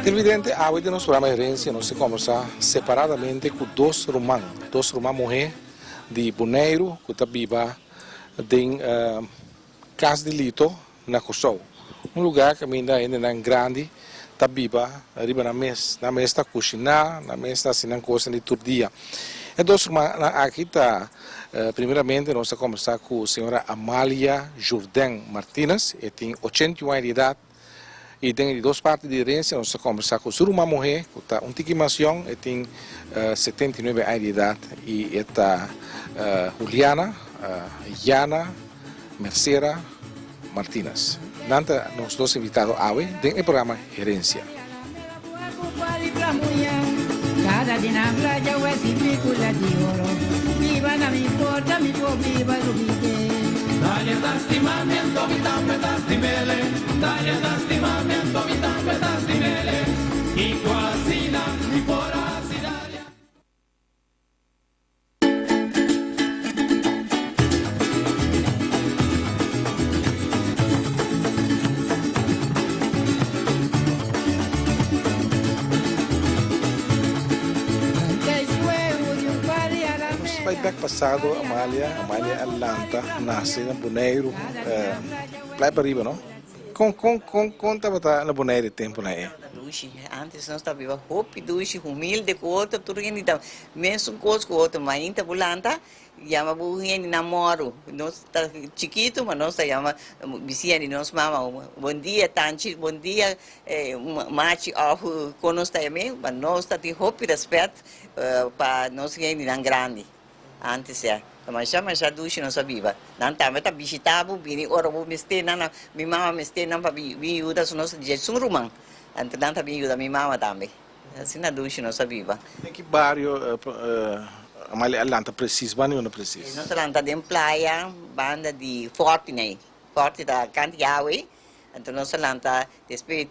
Televidente, awe den nos programa Herencia nos ta combersa separadamente cu dos ruman, dos ruman muhe di Boneiru cu ta biba den Cas di Lito na Kòrsou, un lugá kaminda hendenan grandi ta biba riba nan mes. Nan mes ta kushiná, nan mes ta hasi nan kosnan di tur dia. E dos rumannan aki ta, primeramente nos ta kombersá ku señora Amalia Jourdain Martinez, e tin 81 aña di edat, i den e di dos parti di herensia nos ta kombersá ku su ruman muhé ku ta un tiki mas yòn, e tin 79 aña di edat i e ta Juliana Jana Mercera Martinez. Nan ta nos dos invitado awe den e programa Herencia. Nos bai bek pasado Amalia, Amalia a lanta, nase na Boneiru, Playa Pariba no? Kon kon kon kon tabata na Boneiru e tempunan ei? Tabata dushi, antes nos ta biba hopi dushi, humilde ku otro, tur hende ta mesun kos ku otro, mainta bo lanta yama bo hende nan mòru, nos ta chikitu ma nos ta yama bisiña di nos mama, bon dia tanchi, bon dia machi òf kon nos ta yam'é, ma nos ta tin hopi rèspèt pa nos hendenan grandi. Antes ya, ta masha masha dushi nos a biba. Nan tambe ta bishita bo, bini ora bo mester nan, mi mama mester nan pa bin yuda, so nos dje esun ruman, anto nan ta bin yuda mi mama tambe. Asina dushi nos a biba. Den ki bario Amalia a lanta presis? Banda unda presis? Nos a lanta den playa banda di Forti nei. Forti ta kant Yahweh. Anto nos a lanta despues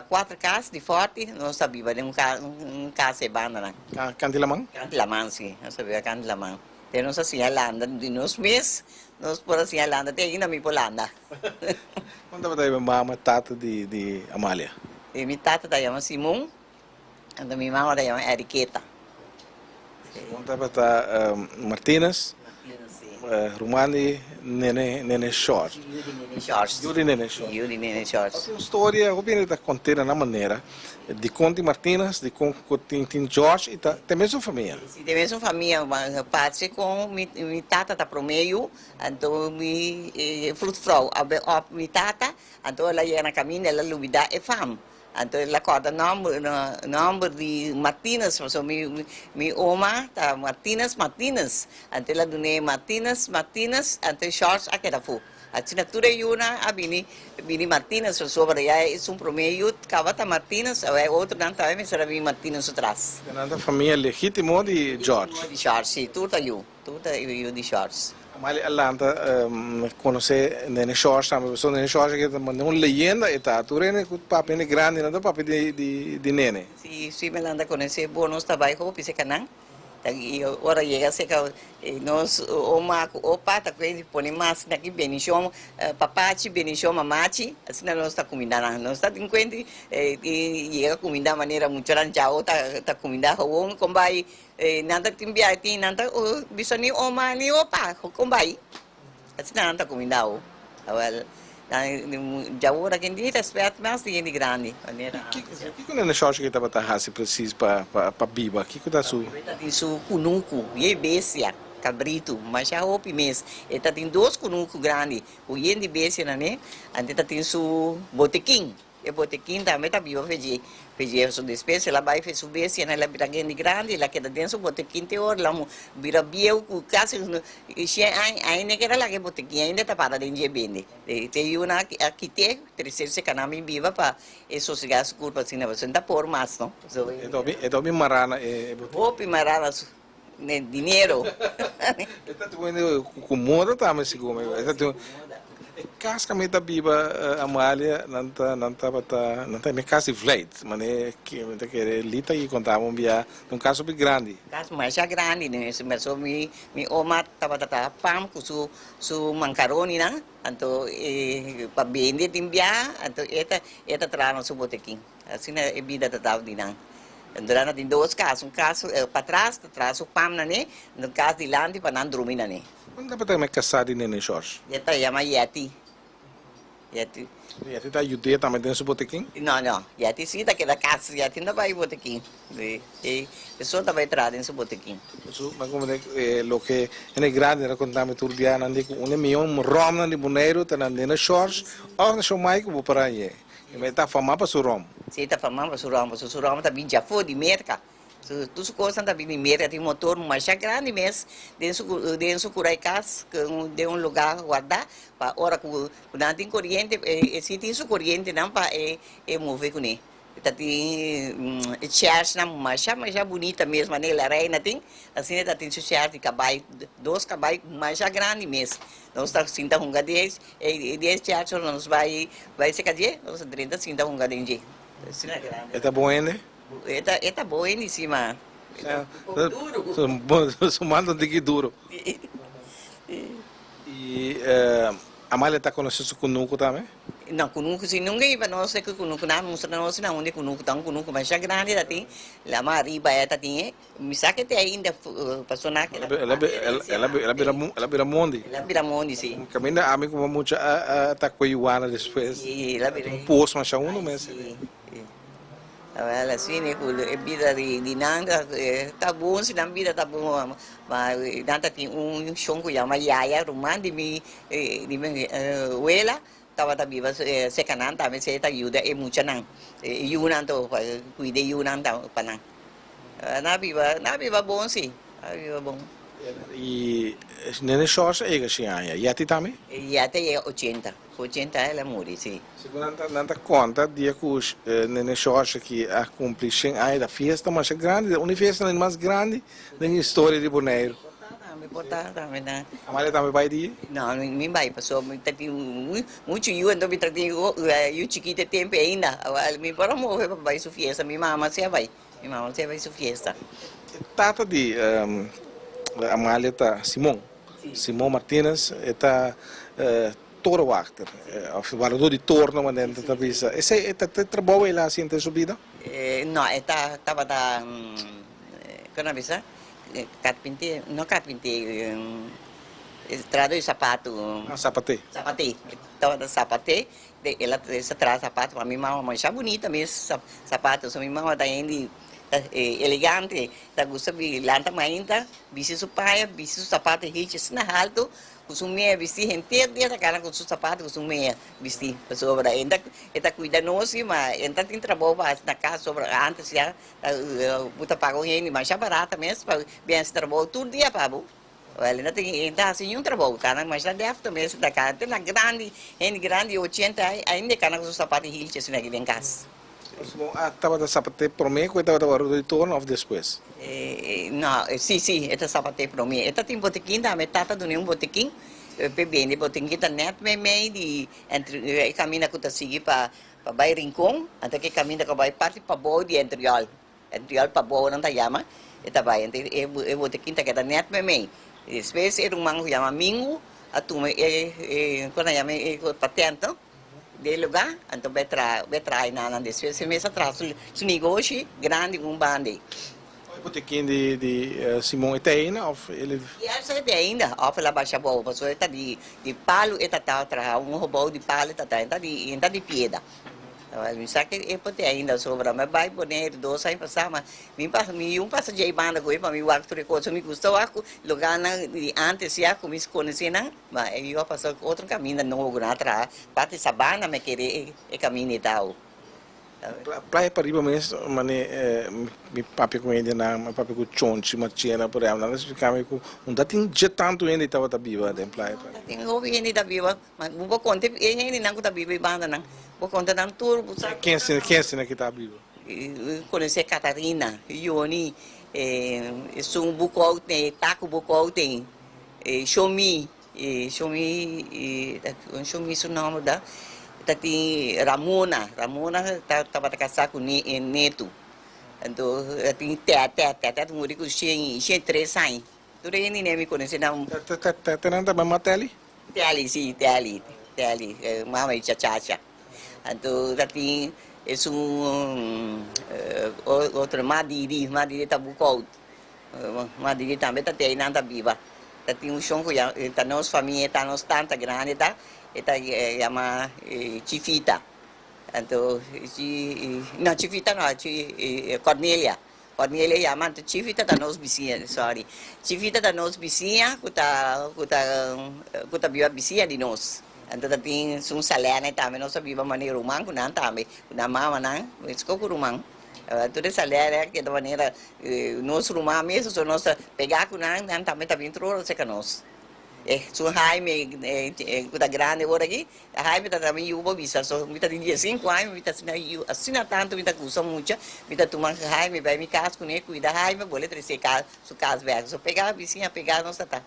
cuater cas di Forti, nos a biba den un cas e bandanan. Kant di laman? Kant di laman, si. Nos a biba kant di laman. Te nos a siña landa di nos mes, nos por a siña landa te ainda mi por landa. Kon tabata e mama, tata di Amalia? Mi tata ta yama Simon, anto mi mama ta yama Enriqueta. Simon tabata Martinez, ruman di Nene Nene Short. Yu di Nene Short. Yu di Nene Short. Yu di Nene Short. Tin un storia, hopi hende ta kont'é na nan manera, dikon tin Martinez, dikon ku tin tin George i ta e mesun famia. Si, ta e mesun famia. Parse kon mi mi tata ta promé yu, anto mi vroedvrouw a bin òp mi tata, anto el a yega na kaminda el a lubidá e fam. Anto el a kòrda nòmber nòmber di Martinus, pasobra mi mi oma ta Martinus Martinus. Anto el a dun'é Martinus Martinus, anto e shòrts a keda afó. Asina tur e yunan a bini bini Martinus pasobra ya esun promé yu kaba ta Martinus, awe e otronan tambe mester a bini Martinus su tras. Nan ta famia legítimo di George. Legítimo di George, sí, tur ta yu. Tur ta yu di Shorts. Amalia a lanta konosé Nene Shorts tambe pasobra Nene Shorts aki ta manera un leyenda e ta. Tur hende ku papia hende grandi nan ta papia di Nene. Si si mi lanta konosé bo nos ta bai hopi seka nan ta i ora yega seka nos oma ku opa ta kue pone mas na ki benishon papachi benishon mamachi asina nos ta kuminda nan nos ta tin kuenti i yega kuminda manera muchanan chao ta kuminda howon kon bai Nan ta tin biahe tin nan ta bisa ni oma ni opa kon bai asina nan ta kuminda awo awel djawor aki di respet mas di hende grandi manera antes. Kiko nene Shorshi ke tabata hasi presis pa pa biba kiko ta su. E ta tin su kunuku yen bestia kabritu masha hopi mes e ta tin dos kunuku grandi ku yen di bestia nan e anto e ta tin su botekin. E botekin tambe ta biba fe dje. Fe dje su despues el a bai fe su bestia el a bira hende grandi, el a keda den su botekin te ora el a bira bieu ku kasi shen aña, ainda e keda laga e botekin ainda ta para den dje bende. Te yunan a kit'é, trese su kanan bin biba pa e sosegá su kurpa asina, pasobra no ta por mas no. E ta hopi mará na e botekin. Hopi mará na su dinero. E ta tin ku moda tambe sigur. E kas ku mi ta biba Amalia nan ta nan tabata nan ta mi kas di vleit mane ki mi ta kere Lita i kontaba un bia ta un kas hopi grandi. Kas masha grandi so mi mi oma tabata traha pan ku su su mankaroninan anto e pa bende tin bia anto e ta e ta traha na su botekin asina e bida ta taba di nan. Anto nan ta tin dos kas un kas patras ta traha su pan nane anto un kas dilanti pa nan drumi nane. Kon tabata me kasá di Nene George? E ta yama Yeti. Yeti. Yeti ta yud'é tambe den su botekin? No, no. Yeti sí ta keda kas. Yeti no ta bai botekin. E so ta bai traha den su botekin. Su, mi a komprendé loke hende grandi a konta mi tur bia, nan di ku un di mihó ròmnan di Boneiru ta na Nene George òf na Shomai ku bo por hañ'é. E ta famá pa su ròm. Sí, e ta famá pa su ròm, pasobra su ròm ta bin djafó di Merka. Tur su kosnan ta bini mira tin motor masha grandi mes den su den su kura e kas den un luga guarda pa ora ku nan tin koriente e si tin su korientenan pa e e move kuné. Ta tin e chèrsnan masha masha bunita mes manera la reina tin asina ta tin su chèrs di kabai dos kabai masha grandi mes nos ta sinta hunga den e den e chèrs ora nos bai bai seka dje nos ta drenta sinta hunga den dje asina grandi. E ta bon hende? E ta e ta bon hende si ma e ta un poco duro. Su man ta un tiki duro. I Amalia ta conoce su cunucu tambe? No, cunucu si nunca iba nos e cunucu nan a mustra nos na unda e cunucu ta un cunucu masha grandi ta tin lama ariba e ta tin e mi sa ke te ainda paso nan a keda El a el a bira mondi. El a bira mondi si. Caminda ami como mucha a ta cu iguana despues. Si el a bira. Un pos masha uno mes. Si. Awel asina ku e bida di nan ta bon, si nan bida ta bon, ma nan ta tin un shon ku yama Yaya, ruman di mi di mi wela tabata biba serka nan tambe, esei ta yuda e muchanan, e yunan to, pa kuida e yunan pa nan. Nan a biba, nan a biba bon si, nan a biba bon. I Nene Shòrs a yega shi aña, Yeti tambe? Yeti a yega ochenta. Ku ochenta el a muri, si. Segun nan ta nan ta konta dia ku Nene Shòrshe ki a kumpli shen aña ta fiesta masha grandi, ta un di fiestanan mas grandi den historia di Boneiru. Por ta tambe, por ta tambe nan. Amalia tambe bai di? No, mi mi bai pasobra mi ta tin muchu yu anto mi ta tin yu chikito e tempu ainda. Mi por a move pa bai su fiesta, mi mama si a bai, mi mama si a bai su fiesta. E tata di Amalia ta Simon, Simon Martinez, e ta Torenwachter, of wardador di torno manera nan ta bisa. Esei e ta e trabou el a hasi henter su bida? No, e ta tabata, kon nan bisa, karpinter, no karpinter, trahador di sapatu. Ah, sapate. Sapate, e tabata sapate, el a traha sapatu pa mi mama masha bunita mes sapatu, so mi mama ta hende elegante, ta gusta lanta mainta, bisti su paña, bisti su sapatu hechi asina haltu. Ku su mea bistí henter dia ta kana ku su sapato ku su mea bistí pasobra e ta e ta kuida nos si ma e ta tin trabou pa hasi na kas sobra antes ya bo ta paga un hende masha barata mes pa bin hasi trabou tur dia pa bo wèl e ta tin e ta hasi niun trabou kana masha dèfto mes ta kana te na grandi hende grandi ochenta ainda e kana ku su sapato hilchi asina aki den kas. Simon a tabata sapaté promé ku e tabata wòrdu di torno òf despues? No, sí, sí, e ta sapaté promé. E ta tin botikin tambe, e tata dun'é un botikin p'e bende. E botikin ta nèt meimei di entre e kaminda ku ta sigui pa pa bai Rincon, anto ke kaminda ku bai parti pabou di Entriòl. Entriòl pabou nan ta yama, e ta bai. Anto e botikin ta keda nèt meimei. Despues e ruman ku yama Mingu a tuma e e kon nan yama e patènt no. Den lugá, anto bai traha, bai traha enanan. Despues e mes a traha su su negoshi grandi un banda ei. E botikin di di Simon e ta ainda òf el e. Ya e ta ainda, òf el a basha abou, pasobra e ta di di palu e ta ta traha, un hobou di palu e ta traha, e ta di e ta di pieda. Mi sa ke e por te ainda sobra, mi a bai Boneiru dos aña pasá, ma mi pasa mi yu pasa djei banda ku e pa mi wak tur e kos, mi gusta wak ku lugánan di ántes ya ku mi konosé nan. Ma e yu a pasa otro kaminda nobo ku nan a traha parti sabana mi a kere e kaminda ei ta awo. Playa pariba mes mane mi papia ku hendenan, mi papia ku Chonchi, Marchena por ehempel, nan a splika mi ku no ta tin dje tantu hende tabata biba den playa pariba. Tin hopi hende ta biba, ma bo por konta e hendenan ku ta biba e bandanan, bo konta nan tur bo sa. Ken esnan ki ta biba? Konosé Catarina, Yoni, esun Bukout, Taku Bukout, Shomi. E shumi e shumi su nomber da ta tin Ramona, Ramona ta tabata kasá ku Neto. Anto ta tin Tètè, Tètè ta muri ku shen shen tres aña. Tur e hende mi konosé nan. Tètè nan ta mama Tèli? Tèli si, Tèli, Tèli, mama di Chachacha. Anto ta tin esun otro Madidi, Madidi ta Bukout. Ma Didi tambe ta tei nan ta biba. Ta tin un shon ku ya ta nos famia ta nos tanta grandi ta e ta yama Chifita. Anto chi no Chifita no chi Cornelia. Cornelia yama anto Chifita ta nos bisiña sorry Chifita ta nos bisiña ku ta ku ta ku ta biba bisiña di nos. Anto ta tin sun Salene tambe nos ta biba manera ruman ku nan tambe ku nan mamanan meskos ku ruman. Tur e salera keda manera nos ruman mes, so nos ta pega ku nan, nan tambe ta bin tur ora serka nos. E su Jaime ku ta grandi ora aki, Jaime ta tambe yu bo bisa, so mi ta tin diesinku aña mi ta asina yu, asina tantu mi ta gusta mucha, mi ta tuma Jaime bai mi kas kuné, kuida Jaime, bole trese su kas bèk. So pega bisiña pega nos ta ta.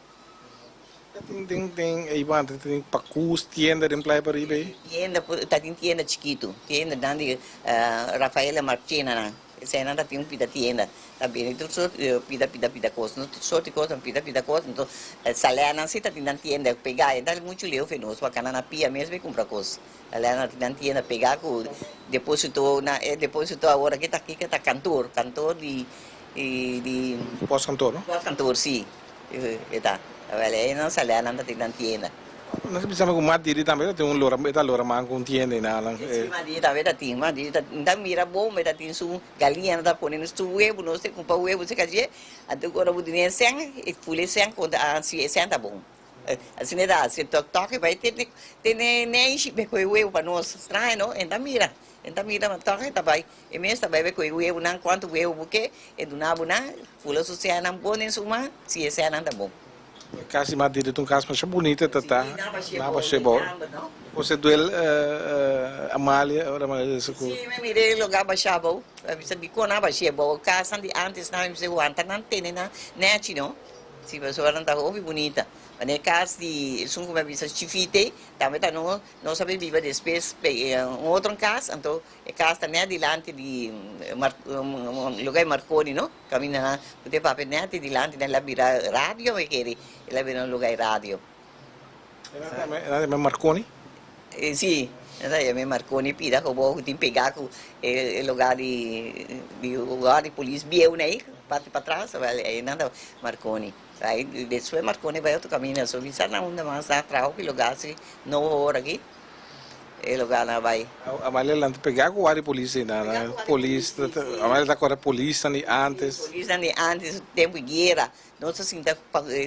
Ta tin den ei banda ta tin pakus, tienda den Playa Pariba ei? Tienda ta tin tienda chikitu, tienda nan di Rafaela Marchena nan, eseinan ta tin un pida tienda, ta bini tur sort pida pida pida kos, no tur sort di kos, pida pida kos, anto Salè nan si ta tin nan tienda pegá, e ta muchu leu fe nos, pa kana na pia mes bai kumpra kos, Salè nan ta tin nan tienda pegá ku deposito na e deposito awor aki ta kiko ta kantor, kantor di di. Postkantor no? Postkantor si. E ta. Awel e nan salea nan ta tin nan tienda. Nos a bisa mi ku Madidi tambe ta tin un lora, e ta lora man ku un tienda i nan. Si, Madidi tambe ta tin. Madidi ta, ta mira bon, e ta tin su galiña, nan ta pone su webu, nos ta kumpra webu serka dje, anto ora bo duna e sèn, e fula e sèn konta, ah si e sèn ta bon. Asina e ta hasi, tok tok e bai tene tene neishi bai kohe webu pa nos. Straño no, e ta mira, e ta mira ma tok e ta bai. E mes ta bai kohe webunan, kuantu webu bo ke, e duna bo nan, fula su sènan bon den su man, si e sènan ta bon. E kas di Madrid ta un kas masha bunita ta ta, na bashe bo. Jose Duel Amalia ora Amalia disa ku. Si mi mira e loga basha bo, mi bisa dikon nan bashe bo, kasnan di antes nan mi bisa wanta nan tene nan nechi no, si pasobra nan ta hopi bunita. Manera e kas di esun ku mi a bisa Chifite tambe ta no, nos a bin biba despues un otro kas, anto E cas ta net dilanti di lugar di Marconi no, caminda nan cu ta papia net dilanti nan el a bira radio mi kere, el a bira un lugar di radio. E nan ta yama Marconi? Si, nan ta yama Marconi pida como cu tin pega cu e lugar di lugar di polis bieu nan parti patras wel nan ta Marconi. Despues Marconi bay otro caminda so mi sa na unda mas nan traha hopi lugar si nobo ora aki. E lugar nan a bai. Amalia nan ta pega ku wari polis ei nan. Polis Amalia ta kòrda polisnan di ántes. Polisnan di ántes tempu di guera. Nos ta sinta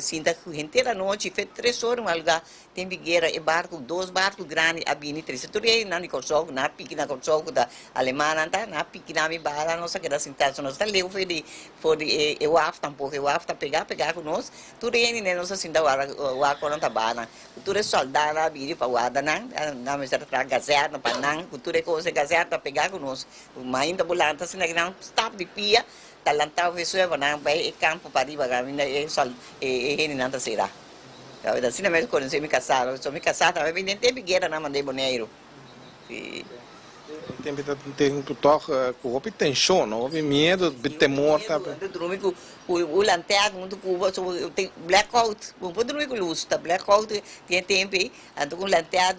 sinta henter anochi fe tres ora un lugar tempu di guera e barku dos barku grandi a bini trese tur e nan di Kòrsou ku nan a piki na Kòrsou ku ta alemannan ta nan a piki nan a bin baha nos a keda sinta so nos ta leu for di for di e waf tampoko e waf ta pega pega ku nos tur hende nos a sinta wak wak ora nan ta baha nan. Ku tur e sòldánan a bini pa warda nan, nan mester a traha gazèrna pa nan, ku tur e kos e gazèrna ta pegá ku nos. Mainta bo lanta asina ku nan stap di pia, ta lantá ofesor pa nan bai e kampo pariba kaminda e sòl e hendenan ta será. Asina mi a konosé mi kasá, pasobra mi kasá tambe bini den tempu di guera nan mand'é Boneiru. E tempu ta un tempu tòg ku hopi tenshon, no? Hopi miedu, hopi temor ta. Bo drumi ku un lanterna huntu ku bo, so tin blackout, bo no por drumi ku lus, ta blackout tin e tempu ei, anto ku un lanterna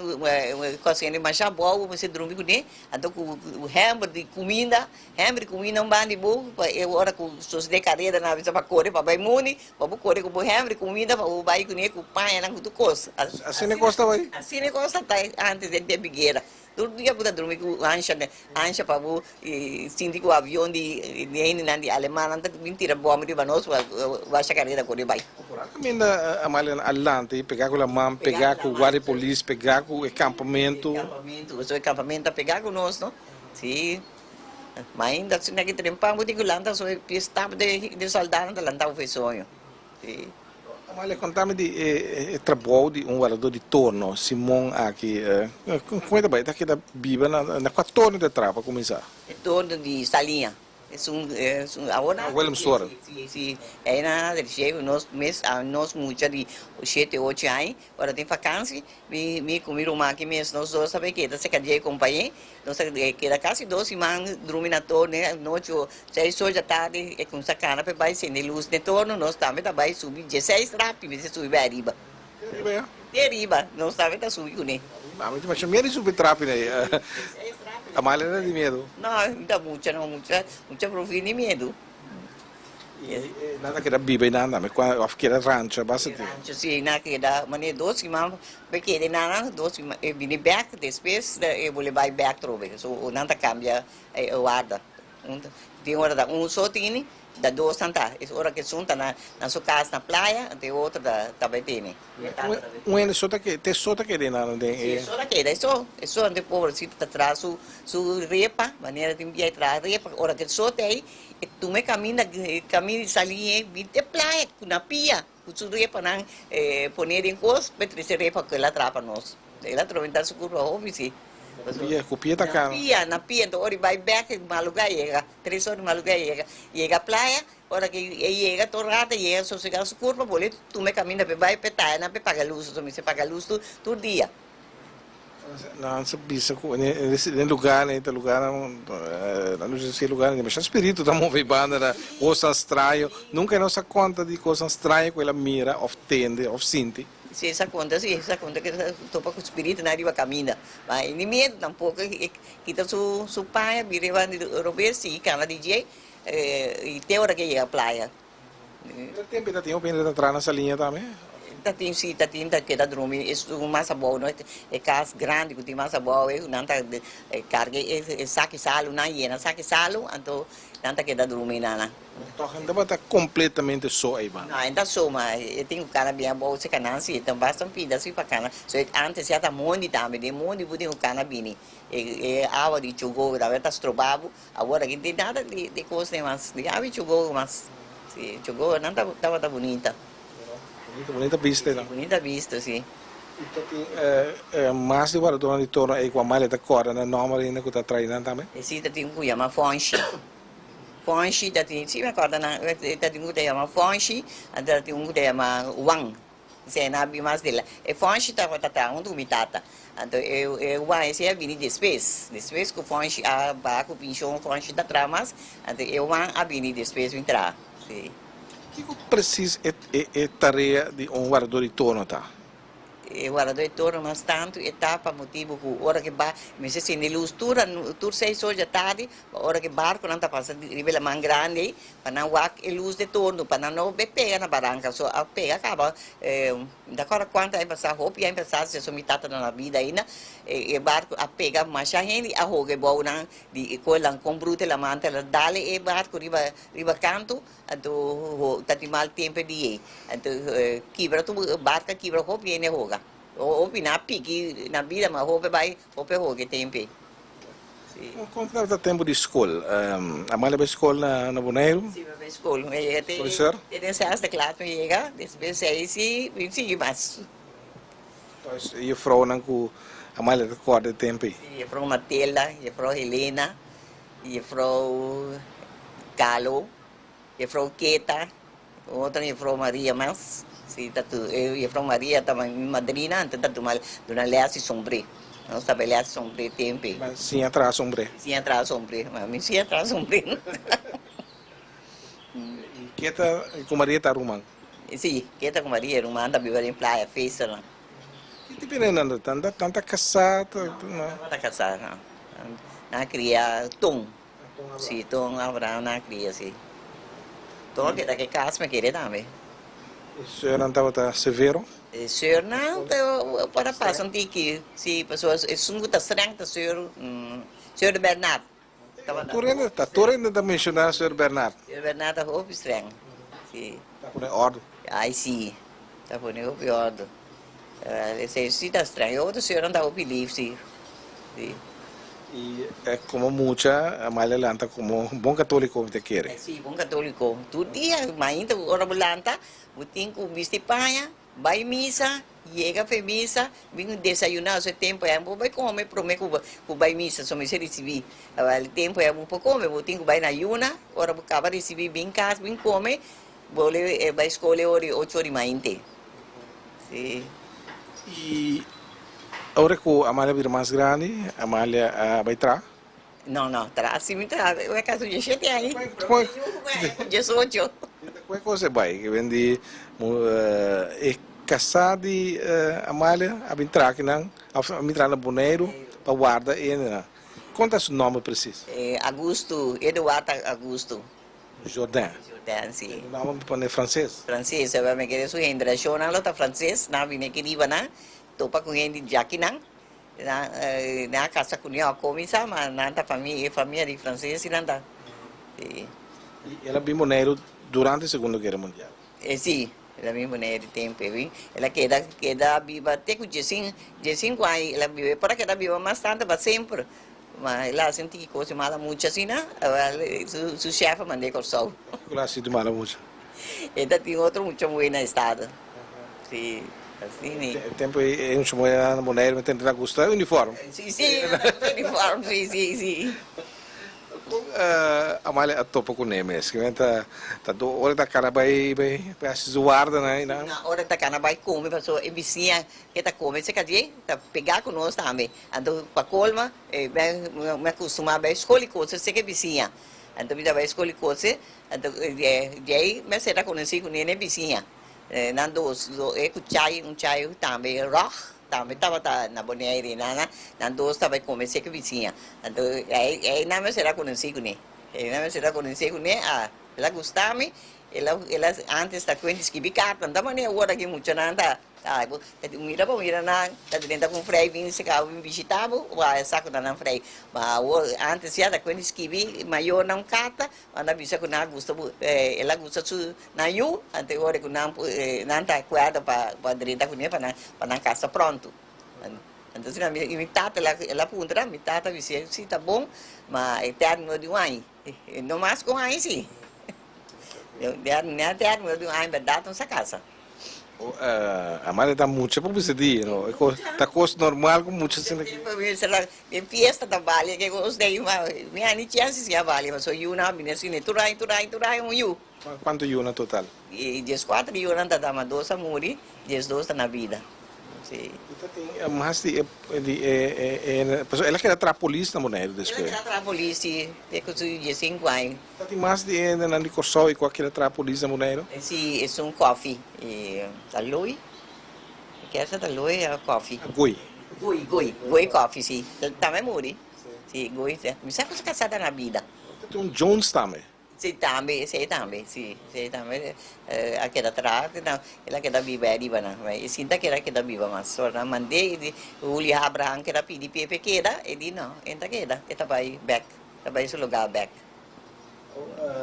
kos hende masha abou bo mester drumi kuné, anto ku hèmber di kuminda, hèmber di kuminda un banda di bo pa e ora ku sosodé kareda nan a bisa pa kore pa bai muni, pa bo kore ku bo hèmber di kuminda pa bo bai kuné ku pañanan ku tur kos. Asina e kos ta bai? Asina e kos ta bai antes den tempu di guera. Tur dia bo ta drumi ku ansha, ansha pa bo sinti ku avion di hendenan di alemannan ta bin tira bòm riba nos pa washa kareda kore bai. Ora kaminda Amalia a lanta i pegá ku laman, pegá ku guardia di polis, pegá ku e kampamentu. E kampamentu, pasobra e kampamentu ta pegá ku nos, no? Si. Ma ainda asina ki trempan bo tin ku lanta so e stap di sòldánan ta lanta bo for e soño. Si. Amalia, kontami di e trabou di un wardadó di torno, Simon aki. Kon e ta bai? E ta keda biba na kua torno e ta traha pa kuminsá? E torno di Saliña. Esun esun awor nan. Willemstoren. Si si ei nan a dreshe ku nos mes a nos mucha di shete ocho aña ora tin fakansi mi mi ku mi ruman aki mes nos dos ta bay keda serka dje kompañé nos ta keda kasi dos siman drumi na torno e anochi seis or dja tardi e kumsa kana pa e bay sende lus den torno nos tambe ta bay subi dieseis rapi mester subi bay ariba. Te ariba ya? Te ariba nos tambe ta subi kuné. Ami ta masha miedu di subi trapi na ei. Amalia no ta di miedu? No, mi ta mucha no, mucha, mucha profi di miedu. I nan ta keda biba einan tambe, òf keda rancho basta ti? Rancho si, nan keda manera dos siman pa keda einan, dos siman e bini bèk, despues e bole bai bèk trobe. So nan ta kambia e warda. Tin ora ta un so tini, ta dos nan ta. Es ora ku esun ta na su kas na playa, anto e otro ta bai tene. Un hende so ta keda, te so ta keda einan den e. Si, e so ta keda, e so, e so. Anto e pobrecito ta traha su su repa, manera tin bia e traha repa, ora ku e so ta ei, e tuma e kaminda, e kaminda di sali ei bin te playa ku na pia, ku su repanan pone den kos, pa e trese repa ku el a traha pa nos. El a tromenta su kurpa hopi, si. Pia, ku pia ta Na kana. pia, na pia. Enton ora i bai bek, malugá yega, tres ora di malugá yega, yega playa, ora ku e yega tur rato e yega sosegá su kurpa, bolbe tuma e kaminda pa e bai pa e taya nan pa e paga lus, pasobra mester paga lus tur tur dia. Nan sa bisa ku den lugarnan ei ta lugarnan, nan lusa si e lugarnan demasiado spiritu ta move banda na kosnan straño, nunka e no sa konta di kosnan straño ku el a mira òf tende òf sinti. Si esa konta si esa konta ke ta topa ku spiritunan riba kaminda. Ma e ni miedu tampoko e kita su su paña bira riba di robes sigui kana di dje i te ora ke yega playa. Pero tempu e ta tin hopi hende ta traha na saliña tambe? Ta tin si ta tin ta keda drumi esun mas abou no e kas grandi ku tin mas abou ei nan ta karga e saki salu nan yena saki salu anto nan ta keda drumi nan. Tòg e tabata kompletamente so eiban. No, e ta so, ma e tin ku kana bien abou si kanan si, e ta basta un pida si pa kana. So e antes ya ta mondi tambe, den mondi bo tin ku kana bini. E e awa di Chugogo tambe ta stroba bo, awor aki no tin nada di di kos den mas, di awa di Chugogo mas. Si, Chugogo nan tabata bunita. Bunita, bunita bista einan. Si, bunita bista, si. I ta tin mas di wardadónan di torno ei ku Amalia ta kòrda nan nòmber ainda ku ta traí nan tambe? Si, ta tin un ku yama Fonshi. Fonshi ta tin, si mi a kòrda nan, ta tin un ku ta yama Fonshi, anto ta tin un ku ta yama Wan. Esei nan a bin mas dela. E Fonshi tabata traha huntu ku mi tata. Anto e e Wan esei a bini despues. Despues ku Fonshi a baha ku penshon, Fonshi ta traha mas, anto e Wan a bini despues bin traha. Si. Kiko presis e e tarea di un wardador di torno ta? E wardadó e torno mas tantu e ta pa motibu ku ora ke ba mester sende lus tur tur seis or dja tardi pa ora ke barkunan ta pasa riba e laman grandi ei pa nan wak e lus de torno pa nan no be pega na baranka so a pega kaba mi ta kòrda kuantu aña pasá hopi aña pasá si asun mi tata ta na bida ainda e barku a pega masha hende a hoga e bounan di koe lankon brutu e laman ta dal e barku riba riba kantu. Anto ta tin mal tempo e di ei. Anto kibra tur barca kibra hopi hende hoga. Hopi nan a piki nan bida ma hopi bai hopi hoga e tempo ei. Si. Kon tabata tempo di skol? Amalia bai skol na Boneiru? Si mi bai skol. Mi yega te Skol ser? te den zesde klas mi yega despues ei si mi sigui mas. Entonces e jufrounan ku Amalia ta kòrda e tempo ei? Si, jufrou Matilda, jufrou Helena. Jefrou Calo, Jefrou Keta, otro Jefrou Maria mas. Si ta tu e Jefrou Maria ta mi madrina, anto ta tuma duna les di sombré. Nos ta bai les di sombré tempu ei. Ba siña traha sombré? Siña traha sombré, ma mi siña traha sombré. I Keta ku Maria ta ruman? Si, Keta ku Maria ruman ta biba den Playa Feesternan. Ki tipo di nan ta? Nan ta kasá? No, nan no ta kasá, no. Nan a kria Ton. Si, Ton Abraham nan a kria, si. Ton a keda ku e kas mi a kere tambe. E seurnan tabata severo? E seurnan por a pasa un tiki, si, pasobra esun ku ta streng ta seur, seur Bernard. Tur hende ta, tur hende ta menshoná seur Bernard. Seur Bernard ta hopi streng, si. Ta pone òrdu. Ai si, ta pone hopi òrdu. Esei si ta streng. E otro seurnan ta hopi lif, si. Si. I komo mucha, Amalia lanta komo bon katoliko mi ta kere. Si, bon katoliko. Tur dia, mainta ora bo lanta, bo tin ku bisti paña, bai misa. Yega fe misa, bin desayuná, so e tempu ei bo bai kome promé ku bo bai misa, so mester risibí. Awel e tempu ei bo por kome, bo tin ku bai na yuna, ora bo kaba risibí bin kas bin kome, bo le bai skol e ora di ocho ora di mainte. Si. I ora ku Amalia bira mas grandi, Amalia a bai traha? No, no, traha si mi traha, e kaso dieshete aña, promé yu ku diesocho. Kue kos e bai? Ke ben di e kasá di Amalia a bin traha kinan, òf a bin traha na Boneiru pa warda e hendenan. Kon ta su nòmber presis? Augusto, Eduard Augusto. Jourdain. Jourdain, si. E nòmber mi pone franses. Franses, mi kere su henderashonnan lo ta franses, nan a bini aki riba nan, topa ku hende djakinan. Nan a casa cu mi a cuminsa ma nan ta famia e famia di frances y nan ta si. Y el a bin Boneiru durante Segundo Guera Mundial? E si, el a bin Boneiru tempo e bin. El a keda keda biba te cu diesin diesinku aña el a biba. E por a keda biba mas tanto pa semper ma el a haci un tiki cos di mala mucha asina awel su su chef a mand'e Corsou. Kico el a haci di mala mucha? E ta tin otro mucha muhe na estado. Si, asina e. E tempo ei e mucha muhe na Boneiru mi tende ta gusta e uniform. Si, si, nan ta gusta uniform, si, si, si. Kon Amalia a topa ku ne mes? Kimen ta ta do ora ta kana bai bai bai hasi su wardanan ei nan? Na ora ta kana bai kome pasobra e bisiña ke ta kome serka dje ta pega ku nos tambe. Anto pa kolma mi a kustumá bai skol i kose serka e bisiña. Anto mi ta bai skol i kose, anto djei mi a sera konosí ku nene bisiña. Nan dos, e ku Chay, un Chay tambe ròg, tambe tabata na Bonaire. Nan nan dos tabata komensé ku bisiña. Anto ei nan mi a sera konosí kuné. Ei nan mi a sera konosí kuné, a el a gusta mi, el a el a antes ta kuenta skibi karta, no ta manera awor aki muchanan ta. Ta bo ta di mira bo mira nan ta drenta ku un frei bin seka bo bin bishita bo bo a sa ku ta nan frei ma awor antes ya ta kuenta skibi mayornan un karta nan ta bisa ku nan a gusta bo el a gusta su nan yu anto e ora ku nan nan ta akuerdo pa pa drenta kuné pa nan pa nan kasa pronto entonces mi mi tata el a puntra mi tata a bisa si ta bon ma e tèrmino di un aña no mas ku un aña si tèrmino di un aña bèrdat nos a kasa. Amanda ta mucha pa bisa di, no? E kos, ta kos normal ku mucha asina ki. Den fiesta ta balia ke kos dei, ma mi a ni chèns di siña balia, pasobra yunan a bini asina, tur aña, tur aña, tur aña un yu. Kuantu yu na total? Dieskuater yunan ta ta, ma dos a muri, diesdos ta na bida. Si. I ta tin mas di e, di e, e, pasobra el a keda traha polis na Boneiru despues. El a keda traha polis, si, te ku su diesinku aña. Ta tin mas di e hendenan di Kòrsou i ku a keda traha polis na Boneiru? Si, esun kòfi. E ta loi. E kèr sa ta loi òf kòfi? Goi. Goi, goi. Goi kòfi, si. Tambe muri. Si, goi. Mi sa ku su kasá ta na bida. Ta tin un Jones tambe. Si, tambe. Esei tambe, si. Esei tambe a keda traha. El a keda biba ei ariba nan. E sinta keda keda biba mas. Ora nan mand'é i di Julio Abraham keda pidi p'e keda, e di no, e no ta keda. E ta bai bèk. Ta bai su lugá bèk.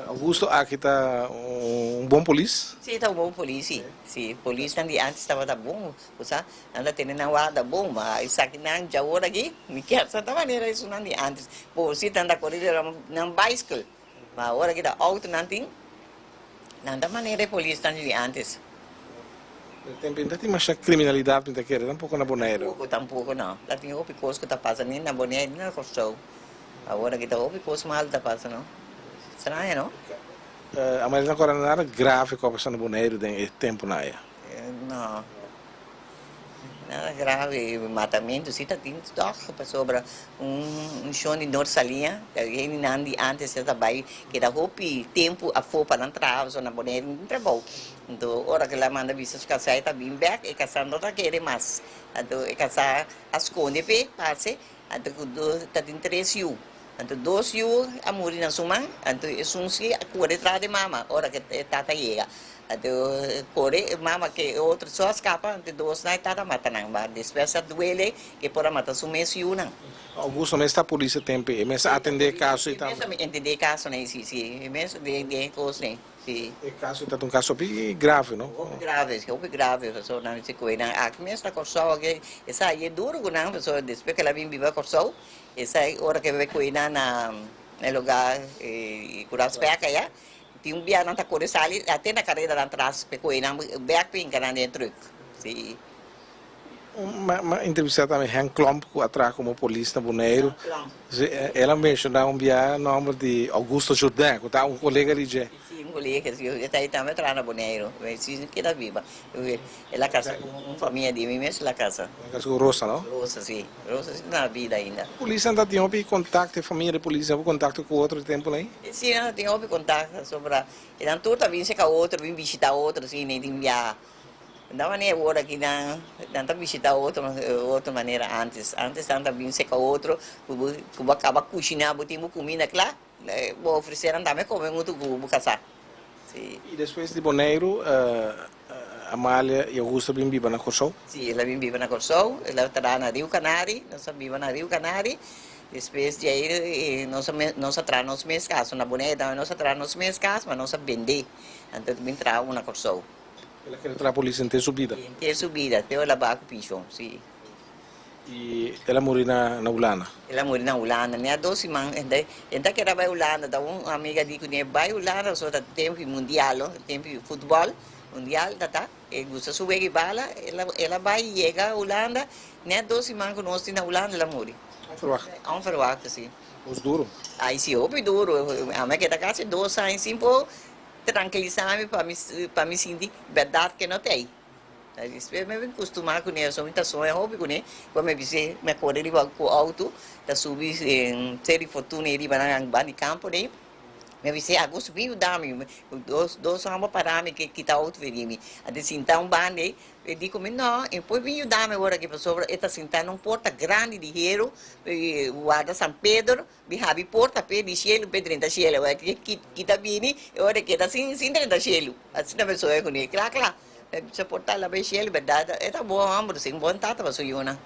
Augusto aki ta un bon polis? Sí, ta un bon polis, sí. Sí, polisnan di antes tabata bon, bo sa, nan ta tene nan warda bon, ma esakinan djawor aki, mi kier sa ta manera esunnan di antes. Bo sí nan ta kore riba nan baiskel, ma awor aki ta outo nan tin, nan ta manera e polisnan di antes. E tempo no ta tin masha kriminalidat mi ta kere, tampoko na Boneiru. Tampoko, tampoko no. Ta tin hopi kos ku ta pasa ni na Boneiru ni na Kòrsou. Awor aki ta hopi kos mal ta pasa no. Straño no. Amalia no kòrda nada grave ku a pasa na Boneiru den e tempunan aya? No. Nada grave. Matamentu si ta tin tòg pasobra un shon di Noord Saliña ta hendenan di antes ta bai keda hopi tempu afó pa nan traha pasobra na Boneiru no tin trabou. Anto ora ku el a manda bisa su kasá e ta bin bèk e kasá no ta kere mas. Anto e kasá a skonde p'e parse. Anto ku ta tin tres yu. Anto dos yu a muri na su man, anto esun si a kore tras di mama ora ku e tata yega. Anto kore e mama ku e otro so a skapa, anto e dosnan e tata mata nan. Ma despues a duele ku e por a mata su mes yunan. Augusto mes ta polis e tempu ei, e mes a atendé e kaso ei tambe? E mes a atendé e kasonan ei, si, si. E mes den e kosnan ei. Si. E kaso ta un kaso hopi grave, no? Hopi grave, si, hopi grave, pasobra nan si koe nan aki mes na Kòrsou aki, esai e duru ku nan, pasobra despues ku el a bin biba Kòrsou, esai ora ku e bai koe nan na e lugá Kuraspèk aya, tin un bia nan ta kore sali, ate na kareda nan tras pa e koe nan bèk pa hinka nan den trùk, si. M'a entrevistá tambe Henk Klomp ku a traha komo polis na Boneiru. El a menshoná un bia nòmber di Augusto Jourdain ku ta un kolega di dje. Sí, un kolega, sí. E ta ei tambe a traha na Boneiru. Sí, keda biba. El a kasa ku un famia di mi mes, el a kasa. El a kasa ku Rosa, no? Rosa, sí. Rosa sí ta na bida ainda. Polisnan ta tin hopi kontakto, e famia di polisnan hopi kontakto ku otro e tempunan ei? Sí, nan ta tin hopi kontakto, pasobra e nan tur ta bin seka otro, bin bishita otro, sí, nan tin biaha. Na manera awor aki nan nan ta bishita otro otro manera antes. Antes nan ta bin seka otro ku bo ku bo a kaba kushiná bo tin bo kuminda kla bo ofresé nan tambe kome huntu ku bo kasá. Si. I despues di Boneiru Amalia i Augusto a bin biba na Kòrsou? Si, el a bin biba na Kòrsou. El a traha na Riu Kanari. Nos a biba na Riu Kanari. Despues di ei nos a nos a traha nos mes kas. Na Boneiru tambe nos a traha nos mes kas, ma nos a bendé. Anto bin traha un na Kòrsou. El a keda traha polis henter su bida? Henter su bida, te el a baha ku penshon, si. I el a muri na Hulanda? El a muri na Hulanda, mi a dos siman e ta keda bai Hulanda, ta un amiga di kuné bai Hulanda pasobra ta tempu di mundial no, tempu di futbòl, mundial ta ta, e gusta su wega i bala, el a bai yega Hulanda, nèt dos siman ku nos tin na Hulanda el a muri. Onverwacht? Onverwacht, si. Nos duru? Ai si, hopi duru, ami a keda kasi dos aña sin por Trankilisá mi pa mi pa mi sinti bèrdat ke no t'ei. Despues mi a bin kustumá kuné, pasobra mi ta soña hopi kuné. Ku mi a bis'é, mi a kore riba ku outo, ta subi Seri Fortuna ei riba nan banda di kampo ei. Mi a bis'é, Agosto bin yuda mi. Dos dos hòmber pará mi ke kita outo for di mi. Anto sinta un banda ei, E di ku mi, No, e por bin yuda mi awor aki pasobra e ta sintá na un porta grandi di heru, warda San Pedro, Mi habi porta p'e di shelu p'e drenta shelu. Awor ki ki ta bini e ora e keda sin sin drenta shelu. Asina mi soña kuné. Kla kla. Mi bisa por ta la bai shelu bèrdat e ta bon hòmber sin bon tata pa su yunan.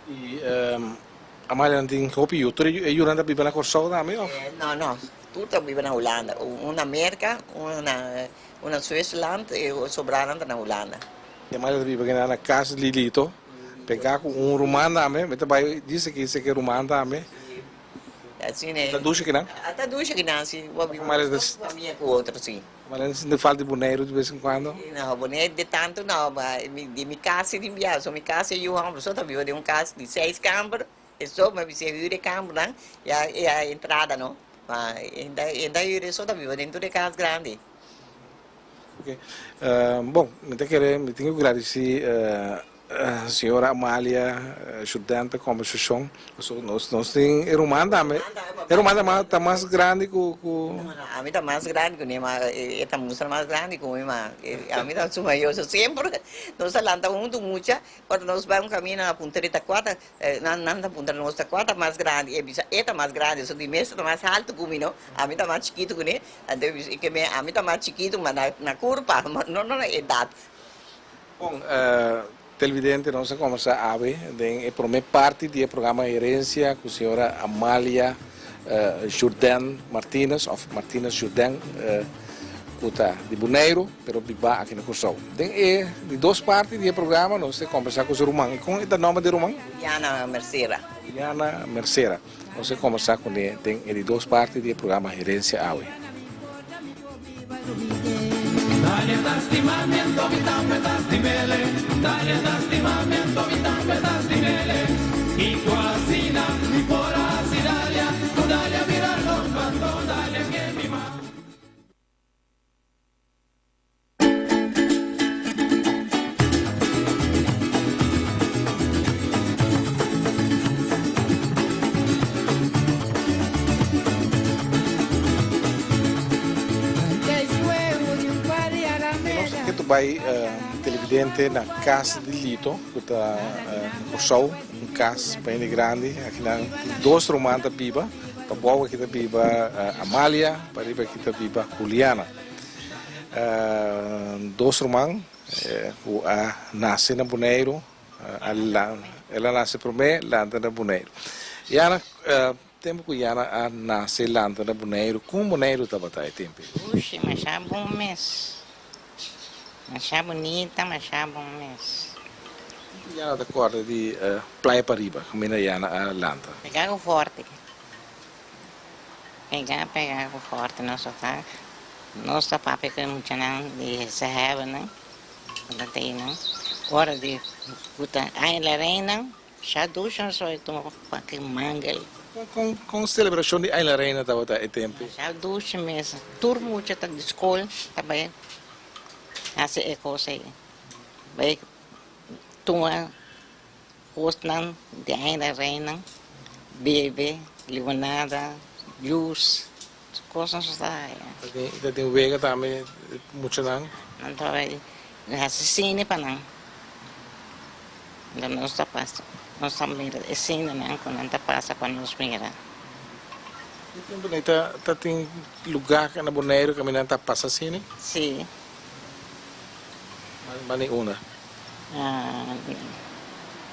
I Amalia nan tin hopi yu. Tur e yunan ta biba na Kòrsou tambe òf? No no. Tur ta biba na Hulanda. Un na Merka, un na un na Switzerland i sobranan ta na Hulanda. I Amalia ta biba kina na kas Lilito. Pegá ku un ruman tambe, mi ta bai dise ki seke ruman tambe. Asina Ta dushi kinan? A ta dushi kinan, si. Bo biba mas famia ku otro, si. Mara no sinti falta di Boneiru di bes en kuando? No, Boneiru di tantu no, ma di mi kas si tin biaha. So mi kas e yu hòmber so ta biba den un kas di seis kamber, e so mi a bisa e hür e kambernan, ya e a entrada no. Ma e ta hür e so ta biba den tur e kas grandi. Ok. Bon, mi ta kere, mi tin ku gradisí señora Amalia Jourdain pa e kombersashon. Pasobra nos, nos tin e ruman tambe. E ruman ta ta mas grandi ku, ku. No, no, ami ta mas grandi ku ne, ma e ta mustra mas grandi ku mi, ma ami ta su mayor. So semper nos ta lanta huntu mucha, ora nos bai un kaminda na puntra e ta kua ta, nan, nan ta puntra nos ta kua ta mas grandi, e bisa e ta mas grandi, so di mes ta mas haltu ku mi no, ami ta mas chikitu ku ne. Anto e bisa ke mi ami ta mas chikitu ma na na kurpa ma no na edat. Bon, televidente nos a kombersá awe den e promé parti di e programa Herencia ku señora Amalia Jourdain Martinez òf Martinez Jourdain ku ta di Boneiru pero bibá aki na Kòrsou. Den e di dos parti di e programa nos ta kombersá ku su ruman. I kon e ta nòmber di e ruman? Juliana Mercera. Juliana Mercera. Nos a kombersá kuné den e di dos parti di e programa Herensia Awe. Nos a ketu bai televidente na kas di Lito ku ta na Kòrsou, un kas pa hende grandi. Akinan tin dos ruman ta biba, pa bou aki ta biba Amalia, pa riba aki ta biba Juliana. Dos ruman ku a nase na Boneiru, el a nase promé lanta na Boneiru. Yana, tempu ku Yana a nase lanta na Boneiru, kon Boneiru tabata e tempu ei? Ushi, masha bon mes. Masha bunita, masha bon mes. Kiko Yana ta kòrda di Playa Pariba, kaminda Yana a lanta? Pega ku forte. Pega pega ku forte nos ta nos ta papia ku e muchanan di se hebennan ku ta tei nan. Ora di ku ta Aña la Reina, sha dushi nos bai tuma paki mangel. Kon kon selebrashon di Aña la Reina tabata e tempu? Sha dushi mes. Tur mucha ta di skol ta bai hasi e kos ei. Bai tuma kosnan di Aña la Reina, bebe limonada, juice. Kosnan so ta haya. Ta tin wega tambe muchanan? Nan ta bai hasi sine pa nan. Enton nos ta pasa, nos ta mira e sinenan ku nan ta pasa pa nos mira. E tempu nei ta ta tin lugá na Boneiru kaminda nan ta pasa sine? Si. Ba ni unda?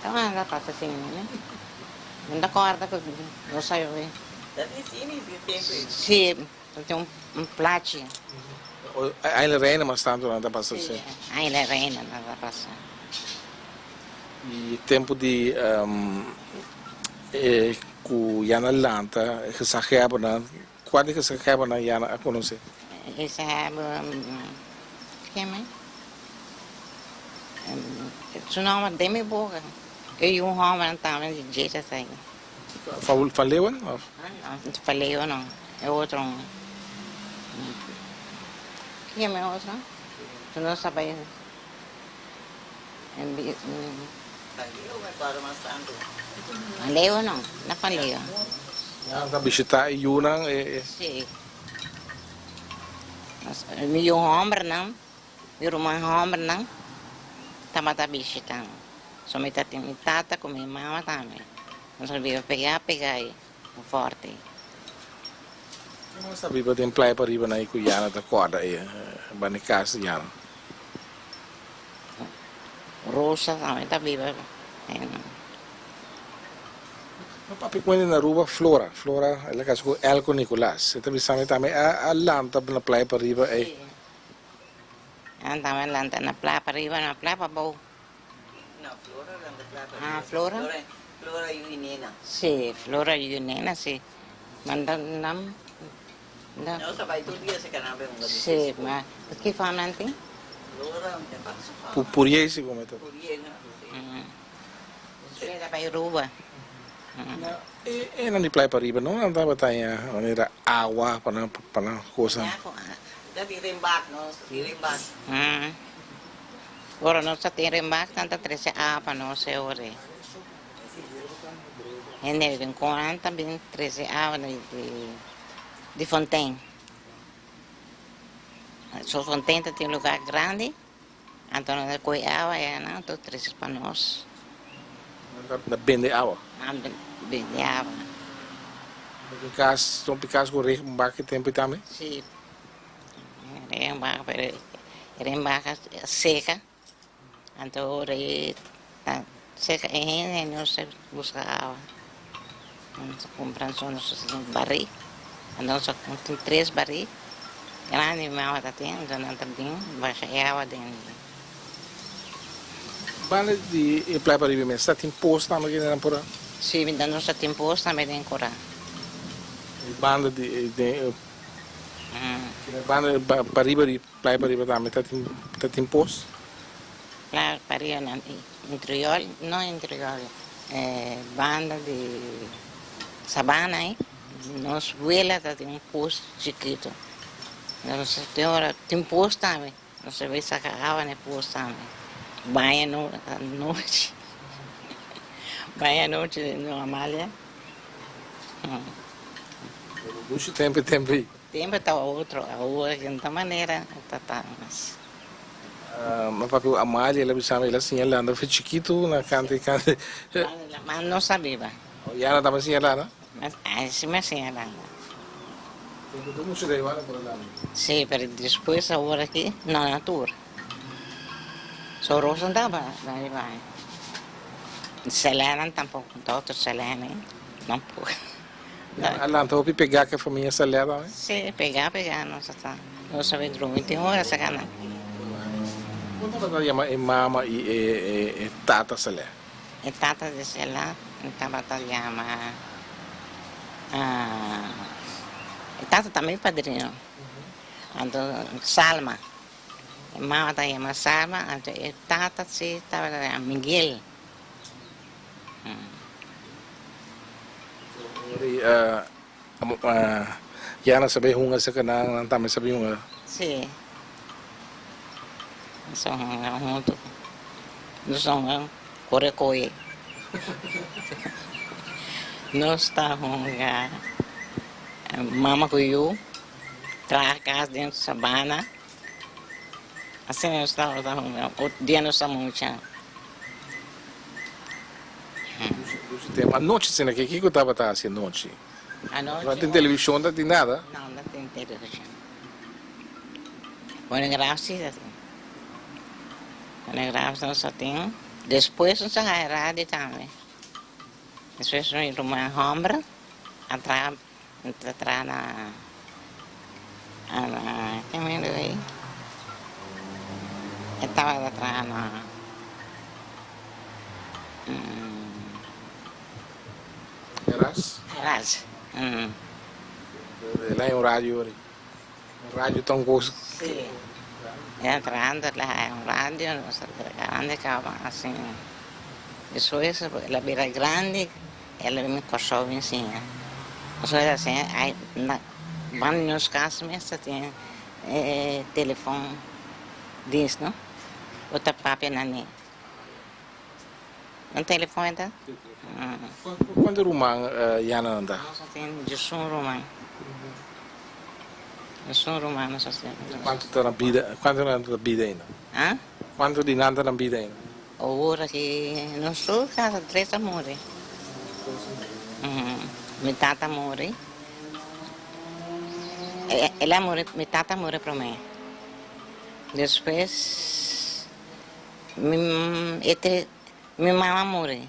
Ta unda nan ta pasa sine ne? Nan ta kòrda ku nos a bai. Ta tin sine di tempu ei? Si, ta tin un plachi. Aña Reina mas tantu nan ta pasa sine? Si, Aña Reina nan ta pasa. I tempu di e ku Yana lanta gezaghebbernan, kua di gezaghebbernan Yana a konosé? Gezaghebber, ken mi? Su nòmber den mi boka. E yu hòmbernan tambe di dje ta sai. Van Leeuwen of? No, Van Leeuwen no, e otro un. Ken e otro? Su nos ta bai. Van Leeuwen me acuerdo mas tanto. Van Leeuwen no, no Van Leeuwen. Nan ta bishita e yunan e. Si. Mi yu hòmbernan. Mi ruman hòmbernan tabata bishita mi. So mi ta tin mi tata ku mi mama tambe. Nos a biba pegá pegá ei, fòrte. Ken mas ta biba den Playa Pariba nan ei ku Yana ta kòrda ei banda e kas di Yana? Rosa tambe ta biba einan. Mi papi ku hende na Aruba, Flora. Flora el a kasa ku Elko Nicolas. E ta bisa mi tambe a lanta na Playa Pariba ei. Nan taba lanta na pla pariba na pla pabou. No, Flora lanta pla pariba. Ah, Flora? Flora, Flora yu y nena. Si, Flora yu y nena, si. Manda nan, nan. Nos ta bai tur dia se cana be hunga di Si, ma ki fam nan tin? Flora, mi ta pasa su fam. Pu Purié si como e ta. Purié, no, si. Despues a bai Aruba. Na e enan di playa pariba no nan tabata haña manera awa pa nan pa nan kosa. Ta tin rembak nos ta tin rembak. Ora nos ta tin rembak nan ta trese awa pa nos e ora ei. Hende di Rincon nan ta bin trese awa di fontein. So fontein ta tin lugar grandi. Anto nan ta kohe awa ei nan ta trese pa nos. Nan ta bende awa? Nan ta bende awa. Bo tin kas, hopi kas ku regenbak e tempu ei tambe? Si, regenbak, pero e regenbak a seka, anto ora ei ta seka e hende nos ta buska awa. Nos ta kumpra nos barí, anto nos tin tres barí grandi mi mama ta tin, anto nan ta bin basha e awa den. Banda di e playa pariba mes ta tin pos tambe ke nan por a? Si, nos ta tin pos tambe den Kora. E banda di den e banda pariba di playa pariba tambe ta tin ta tin pos? Playa pariba nan interior, no interior. E banda di Sabana ei, nos wela ta tin un pos chikitu. Nos tin ora tin pos tambe, nos a bai saka awa na e pos tambe. Baña anochi, baña anochi no Amalia. Muchu tempu e tempu ei. Tempu ta otro, awor di ta manera ta ta mas. Ma papia ku Amalia el a bisa mi el a siña landa for chikitu na kante kante. Ma no sabi ba. Yana tambe siña landa? Ay si mi a siña landa. Tempu tur mucha den igual a por a landa. Si pero despues awor aki no na tur. So Rosa no tabata riba ai. Selena tampoco, doctor Selena tampoco. A lanta hopi pegá ku e famia Saleh tambe? Sí, pegá pegá nos a ta. Nos a bin drumi tin ora sa gana. Kon tabata yama e mama i e tata Saleh? E tata di Saleh tabata yama e tata ta mi padrino, anto Salma. E mama ta yama Salma, anto e tata si tabata yama Miguel. Ya nan sabe hunga cerca nan, nan tambe sabe hunga. Sí. Nos a hunga hunto. Nos a hunga kore koe. Nos ta hunga mama ku yu, traha kas den sabana. Asina nos tabata hunga dia nos ta mucha. Dushi tempu. Anochi asina ke kiko tabata hasi anochi? Anochi. No tin televishon, no tin nada? No, no tin televishon. Fonograaf si ta tin. Fonograaf nos a tin. Despues nos a haya radio tambe. Despues mi ruman homber a traha, ta traha na, na, ke mende ei? E tabata traha na. Heras? Heras. El hay un radio ori. Un radio ta un cos. Sí. Era trahando el hay un radio, nos a grande caba así. Despues el a bira grandi, el a bini Kòrsou bin siña. Nos a siña ay na banda di nos cas mes ta tin e telefon dis no. Bo ta papia na ne. Un telefon e ta? Kuantu ruman Yana nan ta? Nos a tin diesun ruman. Diesun ruman nos a tin. Kuantu ta na bida, kuantu nan ta na bida ainda? Ha? Kuantu di nan ta na bida ainda? Ora ki nos tur kasa tres a muri. Mi tata a muri. El a muri, mi tata a muri promé. Despues mi mi mama muri.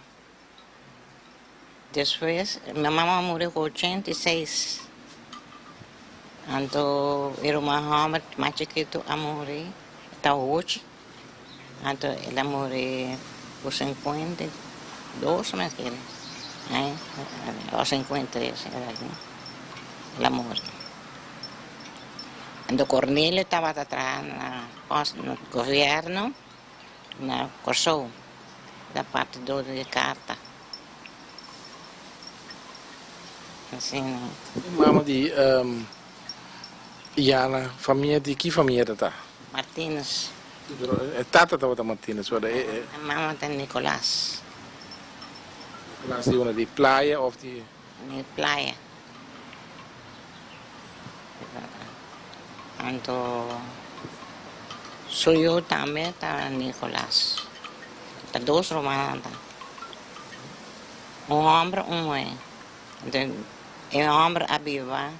Despues mi mama a muri ku 86. Anto e ruman hòmber mas chikitu a muri, e ta hochi. Anto el a muri ku 52 mi a kere, o 53 el a muri. Anto Cornelio tabata traha na gobierno na Kòrsou, na partidor di karta. Asina. E mama di Yana, famia di ki famia ta ta? Martinus. Pero e tata tabata Martinus, pero e. E mama ta Nicolas. Nicolas di unda? Di Playa of di? Di Playa. Anto su yu tambe ta Nicolas. Ta dos rumannan ta. Un homber un muhé. Anto e homber a biba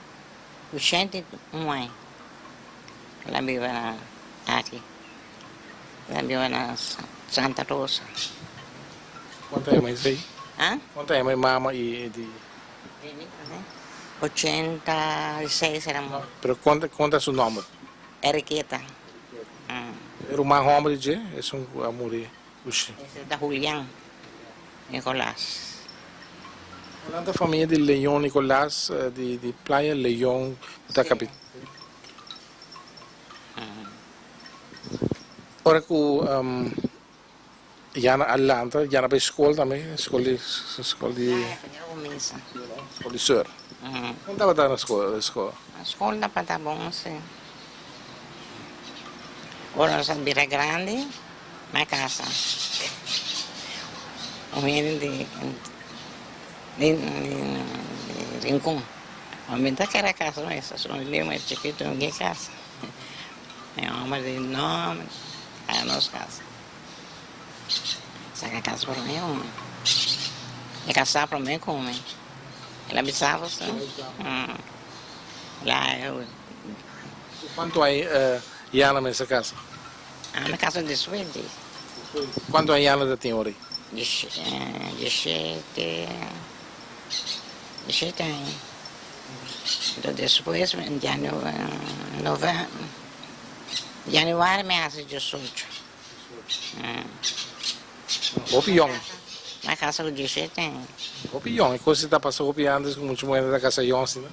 81 aña. El a biba na aki. El a biba na Santa Rosa. Kuantu aña esei? Ha? Kuantu aña e mama i di. 86 el a muri. Pero konta konta su nomber. Enriqueta. E ruman homber di dje esun ku a muri ushi. Ese ta Julian Nicolas. Nan ta famia di Leon Nicolas di di Playa Leon ku ta kapital. Ora ku Yana a lanta, Yana bai skol tambe, skol di, skol di. Ya kuminsa. Skol di seur. Kon tabata na skol, skol? Skol tabata bon si. Ora nos a bira grandi, mi a kasa. Un hende di, di, di Rincon. Mi ta kere kasa mes, pasobra mi mas chikitu mi ke kasa. Mi homber di no, a nos kasa. Saka kasa promé ku mi. E kasá promé ku mi. El a bisa bo si. La eu. Kuantu aña Yana mester kasa? Ami kasa despues di. Kuantu aña Yana ta tin ora? Dieshete, dieshete aña. Enton despues januari mi hasi diesocho. Hopi yong. Mi a kasa ku dieshete aña. Hopi yong. E kos ta pasa hopi antes ku mucha muhé ta kasa yong asina.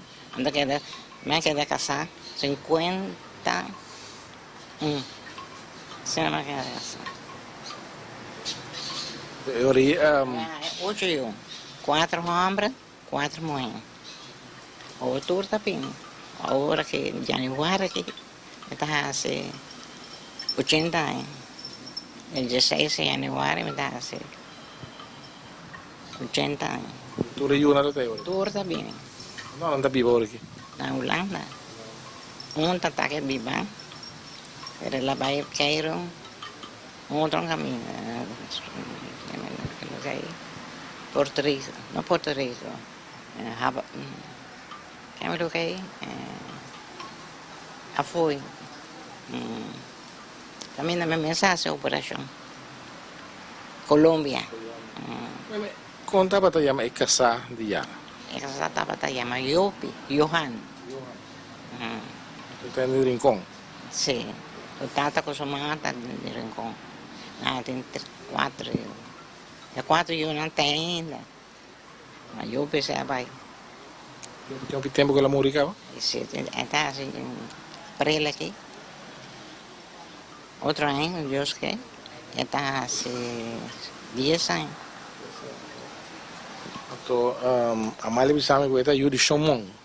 Mi a keda kasá 51. Asina mi a keda kasa. E ora ei. Ocho yu, kuater hòmber, kuater muhé. Awor tur ta bini. Awor aki januari aki mi ta hasi ochenta aña. El dieseis di januari mi ta hasi ochenta aña. Tur e yunan ta ta ei awor? Tur ta bini. Unda nan ta biba awor aki? Na Hulanda. Un ta ta ke biba, pero el a bai Cairo otro kaminda, Puerto Rico, no Puerto Rico, kende lo kai? Afoi, kaminda mi mes a hasi operashon, Colombia. Kon tabata yama e kasá di Yana? E kasá tabata yama Jopi, Johan. Johan. E ta di Rincon? Sí. Su tata ku su mama ta di Rincon. Nan a tin kuater yu. E kuater yunan ta ainda. Ma Jopi si a bai. Jopi tin hopi tempu ku el a muri kaba? Sí, e ta hasi april aki. Otro aña, Dios ke, e ta hasi dies aña. Anto, Amalia bisa mi ku e ta yu di Shomon.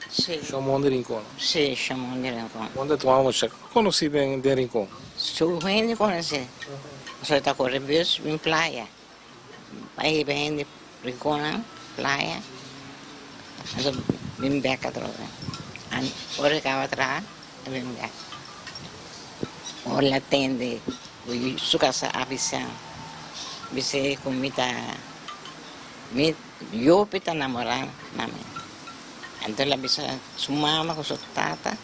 Sí. Shomon di Rincon. Sí, Shomon di Rincon. Unda tu mama mucha konosí den Rincon? Tur hende konosé. Pasobra e ta kore bus bin playa. Pa hiba hende Rinconnan, playa. Anto bin bek atrobe. Ora e kaba traha, e bin bek. Ora el a tende ku su kasa a bisa, bis'é ku mi ta, mi yopi ta namorá na mi. Anto el a bisa su mama ku su tata,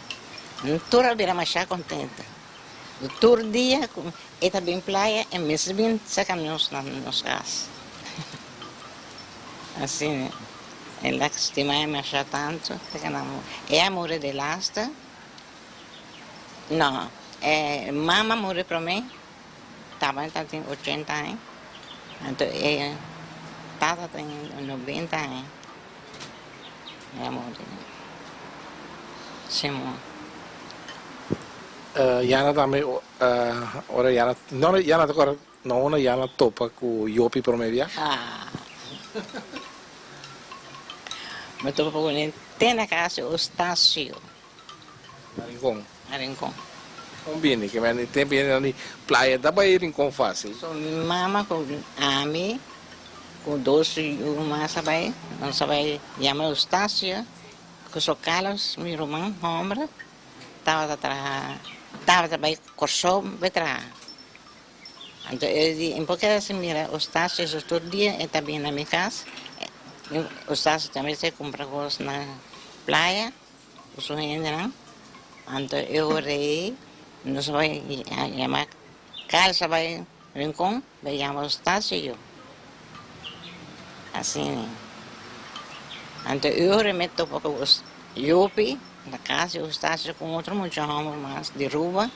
tur a bira masha kontento. Tur dia ku e ta bin playa e mester bin saka nos na nos kas. Asina el a stima e masha tantu te ku nan muri. E a muri di laster? No, e mama a muri promé, tabata tin ochenta aña, anto e tata tin nobenta aña. E a muri. Simon. Yana tambe ora Yana no Yana ta kora no unda Yana topa ku Yopi prome bia. Ah. Mi topa ku ne te na kas di Eustacio. Na Rincon. Na Rincon. Kon bini ke men tempu yende nan di playa ta bai Rincon fasil. So mi mama ku ami ku dos yu mas a bai nos a bai yama Eustacio ku so Carlos mi ruman homber. Tabata traha, tabata bai Kòrsou bai traha. Anto e di, N por keda sin mira Eustacio so tur dia e ta bini na mi kas. Eustacio tambe ta kumpra kos na playa ku su hendenan. Anto e ora ei nos a bai yama Carlos a bai Rincon bai yama Eustacio yo. Asina. Anto e ora mi topa ku Yopi na kas di Eustacio ku otro mucha hòmber mas di Ruba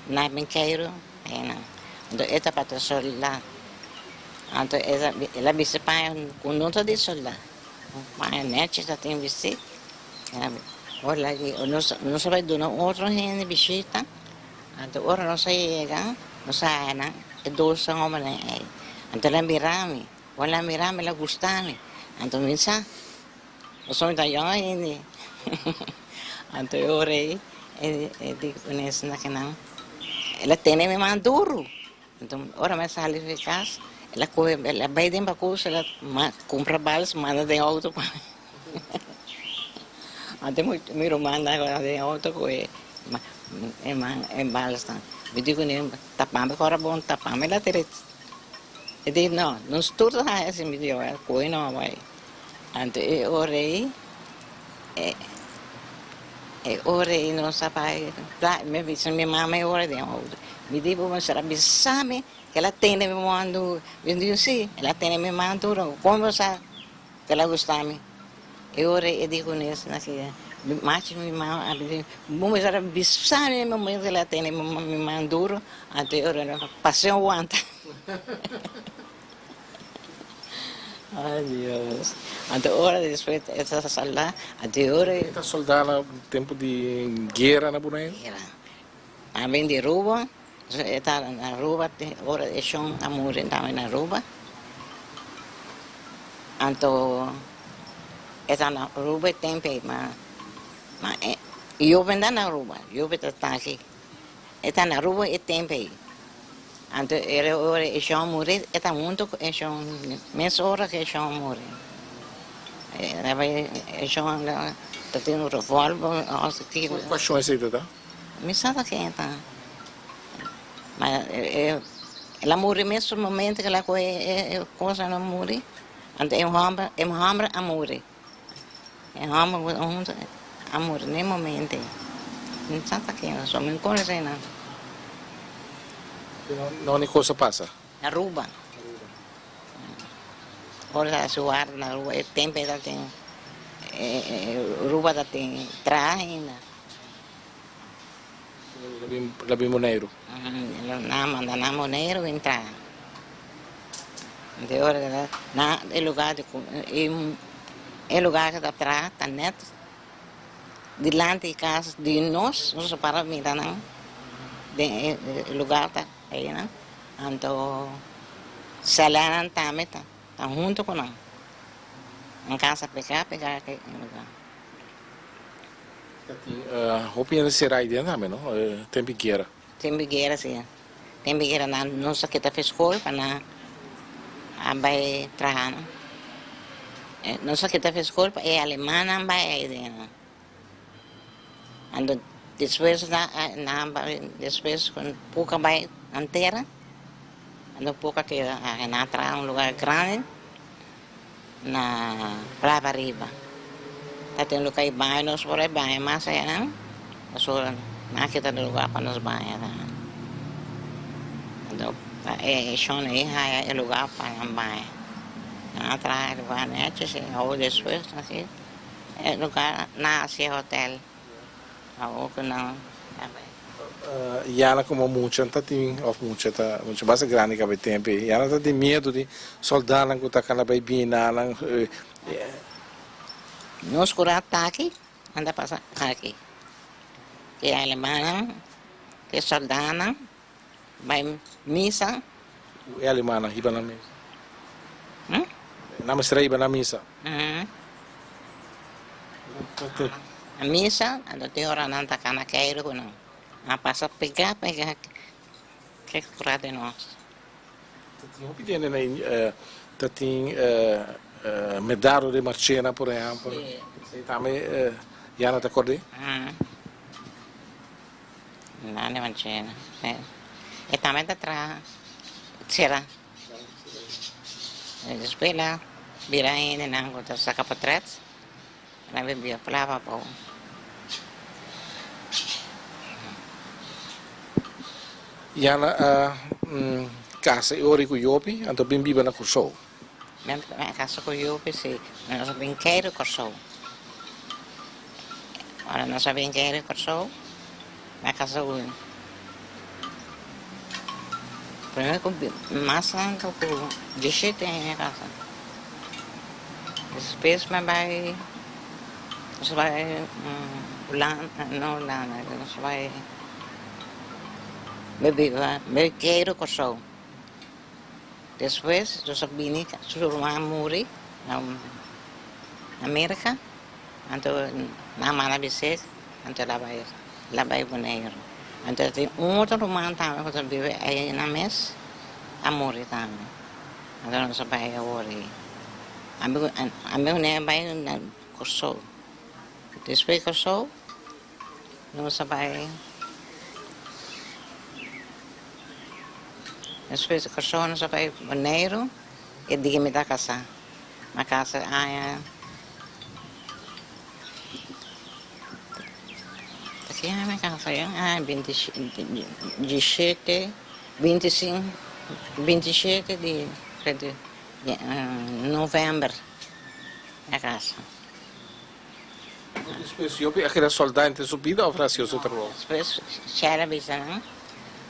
na bin keiru einan. Anto e tabata soldá. Anto el a bisti paña ku no ta di soldá. Un paña nèchi ta tin bistí. Ora nos a bai duna otro hende bishita. Anto ora nos a yega, nos a haña nan e dos hòmbernan ei. Anto el a mira mi. Ora el a mira mi, el a gusta mi. Anto mi sa, pasobra mi ta yòn ainda. Anto e ora ei, e di ku esnan kinan, el a tene mi man duru. Anto ora mi a sali di kas, el a kohe, el a bai den bakus, el a kumpra bals, manda den outo pa mi. Anto mi ruman tabata den outo ku e e balsnan. Mi di kuné, Tapami kora bon, tapami la teret. E di, No, nos tur ta haña asina. Mi di, Owel, koe no a bai. Anto e ora ei, e ora ei nos a bai, mi a bisa mi mama e ora den outo. Mi di, Bo mester a bisa mi ku el a tene mi man duru. Mi di, Si, el a tene mi man duru. Kon bo sa? Kel a gusta mi. E ora e di ku nes na ki machi mi mama a bisa, bo mester a bisa mi e momento kel a tene mi man duro, anto e ora no pasion wanta. Ay Dios. Anto ora despues e ta soldá, anto e ora. E ta soldá na tempu di guera na Boneiru? Guera. A bin di Aruba. E ta na Aruba te ora e shon a muri tambe na Aruba. Anto e ta na Aruba e tempo ei ma ma e yoben ta na Aruba, yoben ta ta aki. E ta na Aruba e tempo ei. Anto era ora e shon a muri e ta hunto ku e shon mes ora ku e shon a muri. E shon ta tin un revolver òf kiko. Kua shon esei ta ta? Mi sa ta ken e ta. Ma el a muri mesun momento ku el a kohe e kos el a muri. Anto e hòmber e hòmber a muri. E hòmber ku huntu a muri n'e momento ei. Mi sa ta ken pasobra mi no konosé nan. No ni kos a pasa? Aruba. Ora ta hasi warda na Aruba e tempu ei tabatin Aruba tabatin traha ainda. La bin Boneiru. Nan manda nan Boneiru bin traha. De ora na e lugar di e lugar ku ta traha ta net dilanti di kas di nos, nos a para mira nan den e lugar ta einan. Anto selanan tambe ta huntu ku nan. Nan kasa pega pega e lugar. Ta tin hopi hende sera ei den tambe no, tempi guera. Tempi guera si, tempi guera nan no sa kita fe skol pa nan a bai traha no. No sa kita fe skol pa e alemannan bai ei den no. Anto despues nan bai despues ku puka bai nan tera anto puka keda nan traha un lugar grandi. Na Playa Pariba ta tin luka di baña nos por a baña mas ayanan pasobra nan kita di lugar pa nos baña ta anto e shon ei haya e lugar pa nan baña nan a traha e lugar nechi si awor despues asi e lugar nan a hasi hotel awor ku nan ta bai. Yana komo mucha ta tin of mucha ta mucha basta grandi kaba e tempu ei Yana ta tin miedu di soldanan ku ta kana bai bina nan. Nos ku rat aki anda pasa aki e alemannan e soldanan bai misa. Ku e alemannan hiba nan misa? Nan mester a hiba nan misa? Na misa, anto tin ora nan ta kana keiru ku nan. Nan pasa pega pega ke kura di nos. Ta tin hopi dende na ta tin Medardo de Marchena por ehempel. Esei tambe Yana ta kord'é? Medardo de Marchena, si. E tambe ta traha sera. Despues la bira hendenan ku ta saka potret. La bibia plava abou. Yana a kasa e ora ku Jopi, anto bin biba na Kòrsou. Mi a kasa ku Jopi, si. Nos a bin kere Kòrsou. Ora nos a bin kere Kòrsou, mi a kasa ku Promé ku mas anto ku dieshete aña mi a kasa. Despues mi a bai, nos a bai Hulanda, no Hulanda, nos a bai, mi biba, mi keiru Kòrsou. Despues nos a bini, su ruman a muri na Amerika, anto nan manda bis'é, anto el a bai, el a bai Boneiru. Anto tin un otro ruman tambe ku ta biba einan mes, a muri tambe. Anto nos a bai awor ei. Ami ku ami ku Nea bai na Kòrsou. Despues di Kòrsou nos a bai despues di Kòrsou nos a bai Boneiru e dia mi ta kasá. Mi a kasa aña ta ki aña mi a kasa ya? Aña binti dishete. 25, 27 di november a casa. Despues Jopi a keda soldá henter su bida of haci otro trabou? Despues Shera bisa nan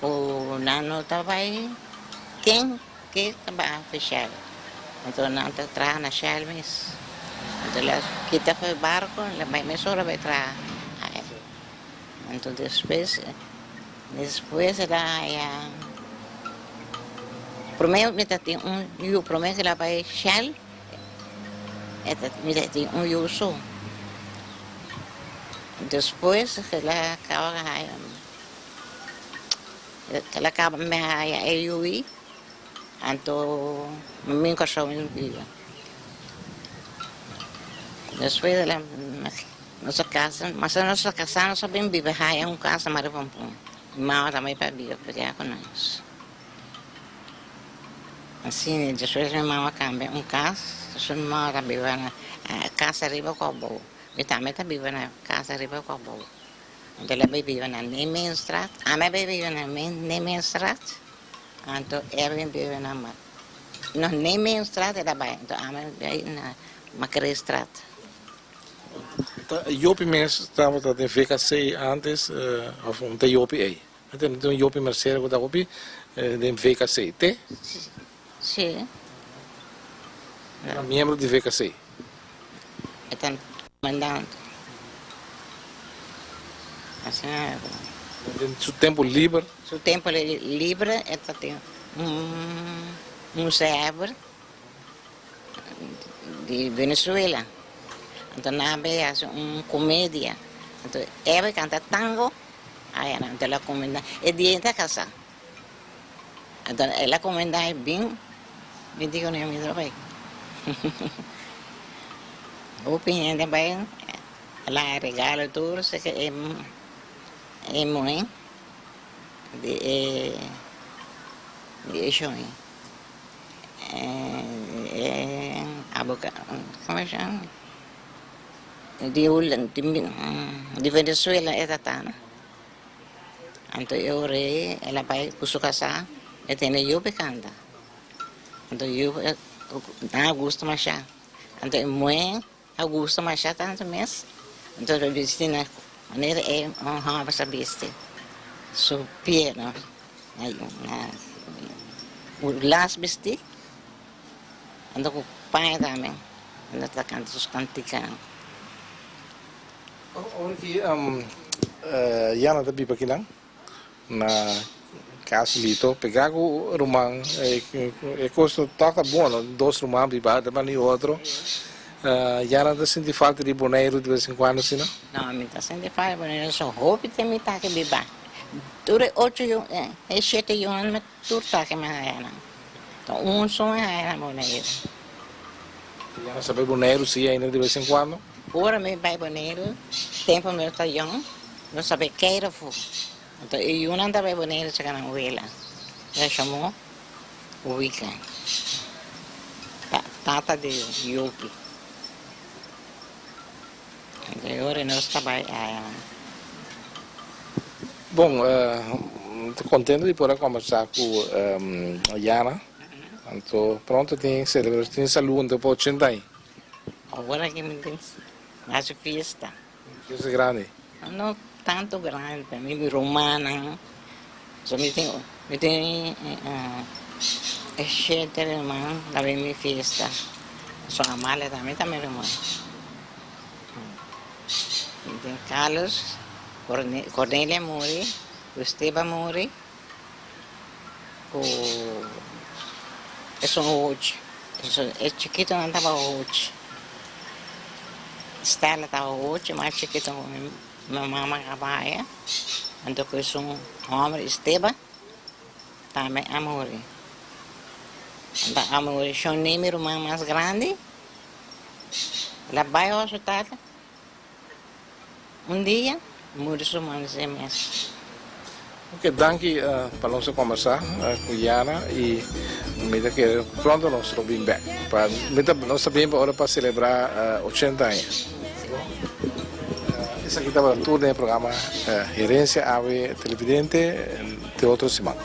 cu nan no ta bay ken ke ta bay haci Shell. Anto nan ta traha na Shell mes. Anto el a kita for e barco el a bay mesora bay traha. Anto despues. Despues el a haya prome mi ta tin un yu prome ke el a bai Shell e ta mi ta tin un yu so. Despues el a kaba haya el a kaba mi haya e yu ei anto mi bin Kòrsou mi biba. Despues el a Nos a casa, mas nos a casa nos a bin biba haya un casa na Ribampon. Mi mama tambe pa biba p'e cu nos. Asina, despues mi mama cambia un cas, despues mi mama ta biba na casa riba cu abou. Mi tambe ta biba na casa riba cu abou. Anto el a bay biba na Nijmegenstraat, ami a bay biba na Nijmegenstraat, anto e a bin biba na, no, Nijmegenstraat el a bay, anto ami a bay na Macreestraat. Ta Jopi mes tabata den VKC antes of un ta Jopi ey? Mi ta un Jopi Mercera cu ta hopi den VKC, te? Si. Era miembro di VKC? E ta comandante. Asina e. Den su tempo liber? Su tempo liber e ta tin un server. Di Venezuela. Anto nan a bay haci un comedia. Anto e bay canta tango, ay anto el a comenda, e dia e ta casa. Anto el a comenda e bin, mi di cu mi no bay. Hopi hende bay, el a haña regalo tur, esaki e muhe di e shon. Di Venezuela e ta ta anto e ora ei el a bai ku su kasá e tene yu pa e kanta anto yu nan a gusta mashá anto e muhé a gusta mashá tantu mes anto el a bisti na manera e un hòmber sa bisti su pie no. Ku las bistí, anda ku paña tambe, anda ta kanta sus kantikanan. Ora ki Yana ta biba akinan na kas Lito, pegá ku ruman, e kos no tok ta bon no, dos ruman biba ta banda di otro. Yana ta sinti falta di Boneiru di bes en kuando asina? No, mi ta sinti falta di Boneiru, so hopi te mi ta aki biba. Tur e ocho yu, e shete yunan mi tur ta aki mi haya nan. Ta un so mi haya na Boneiru. Yana sa bai Boneiru si ainda di bes en kuando? Ora mi bai Boneiru, tempu mi ta yòn, mi sa bai keira afó. Anto e yunan ta bai Boneiru chega nan wela. Nan shamó Wika, tata di Yopi. Anto e ora nos ta bai aya. Bon, mi ta contento di por a conversa cu Yana. Anto pronto tin celebracion, tin salud anto pa ochenta aña. Awor aki mi tin haci fiesta. Fiesta grandi? No tanto grandi, pero mi rumannan, so mi tin mi tin e shete ruman ta bin mi fiesta. So Amalia tambe ta mi ruman. Mi tin Carlos, Cornelia muri, Esteban muri ku esun ochi. E chikitonan tabata ochi. Stella tabata ochi, mas chikito ku mi mama a baya. Anto ku esun hòmber Esteban tambe a muri. Anto a muri Shoney, mi ruman mas grandi, el a bai hospital. Un dia muri su manse mes. Ok, danki pa nos a kombersá ku Yana i mi ta kere pronto nos lo bin bek. Pa mi ta nos ta bin pa ora pa selebrá ochenta aña. Esaki tabata tur den e programa Herencia Awe Televidente te otro siman.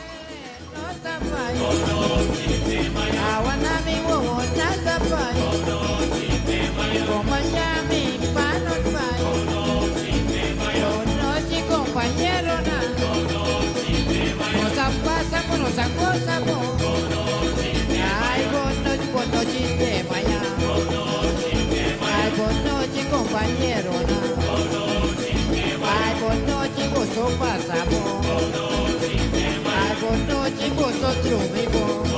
Ta drumi bon.